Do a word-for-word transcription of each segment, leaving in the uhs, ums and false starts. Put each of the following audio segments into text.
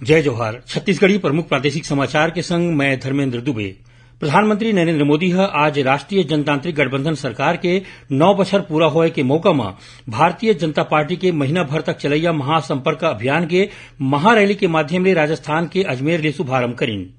जय जोहार। छत्तीसगढ़ी प्रमुख प्रादेशिक समाचार के संग मैं धर्मेंद्र दुबे। प्रधानमंत्री नरेंद्र मोदी ह आज राष्ट्रीय जनतांत्रिक गठबंधन सरकार के नौ बछर पूरा होए के मौका म भारतीय जनता पार्टी के महीना भर तक चलैया महासंपर्क अभियान के महारैली के माध्यम ले राजस्थान के अजमेर ले शुभारंभ करिन।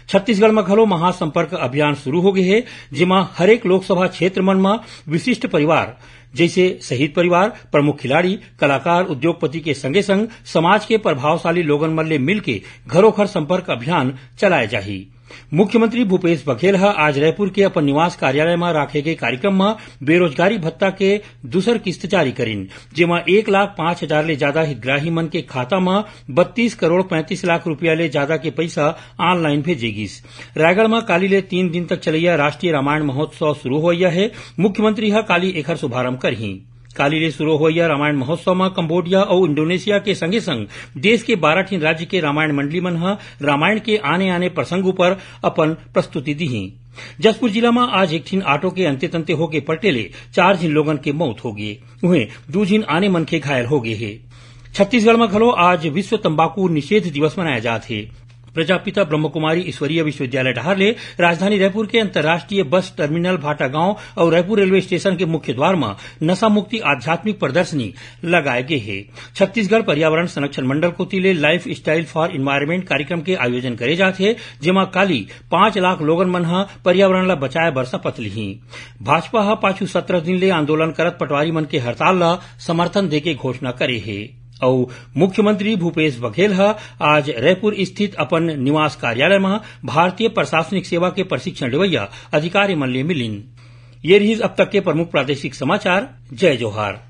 छत्तीसगढ़ म घलो महासंपर्क अभियान शुरू हो गे हे, जेमा हरेक लोकसभा क्षेत्र मन म विशिष्ट परिवार, जइसे शहीद परिवार, प्रमुख खिलाड़ी, कलाकार, उद्योगपति के संगे संग समाज के प्रभावशाली लोगन मन ले मिलके घरो घर संपर्क अभियान चलाए जाही। मुख्यमंत्री भूपेश बघेल ह आज रायपुर के अपन निवास कार्यालय म राखे गे कार्यक्रम म बेरोजगारी भत्ता के दूसर किस्त जारी करिन, जेमा एक लाख पांच हजार ले जादा हितग्राही मन के खाता म बत्तीस करोड़ पैंतीस लाख रुपया ले जादा के पइसा ऑनलाइन भेजे गिस। रायगढ़ म काली ले तीन दिन तक चलैया राष्ट्रीय रामायण महोत्सव शुरू होवइया हे। मुख्यमंत्री ह काली एखर शुभारंभ करही। काली ले शुरू होवइया रामायण महोत्सव म कंबोडिया अउ इंडोनेशिया के संगे संग देश के बारह ठिन राज्य के रामायण मंडली मन ह रामायण के आने-आने प्रसंग उपर अपन प्रस्तुति दिही। जशपुर जिला म आज एक ठिन ऑटो के अंते-तंते होके पलटे ले चार झिन लोगन के मौत होगे, उहें दू झिन आने मनखे घायल होगे हे। छत्तीसगढ़ म घलो आज विश्व तंबाकू निषेध दिवस मनाया जात हे। प्रजापिता ब्रह्मकुमारी ईश्वरीय विश्वविद्यालय डहार ले राजधानी रायपुर के अंतर्राष्ट्रीय बस टर्मिनल भाटागांव अउ रायपुर रेलवे स्टेशन के मुख्य द्वार म नशा मुक्ति आध्यात्मिक प्रदर्शनी लगाए गे हे। छत्तीसगढ़ पर्यावरण संरक्षण मंडल कोति ले Lifestyle for Environment कार्यक्रम के आयोजन करे जात हे, जेमा काली पांच लाख लोगन मन ह पर्यावरण ल बचाए बर शपथ लिही। भाजपा ह पाछू सत्रह दिन ले आंदोलन करत पटवारी मन के हड़ताल ल समर्थन देके घोषणा करे हे। अउ मुख्यमंत्री भूपेश बघेल ह आज रायपुर स्थित अपन निवास कार्यालय म भारतीय प्रशासनिक सेवा के प्रशिक्षण लेवइया अधिकारी मन ले मिलिन। ये रिहिस अब तक के प्रमुख प्रादेशिक समाचार। जय जोहार।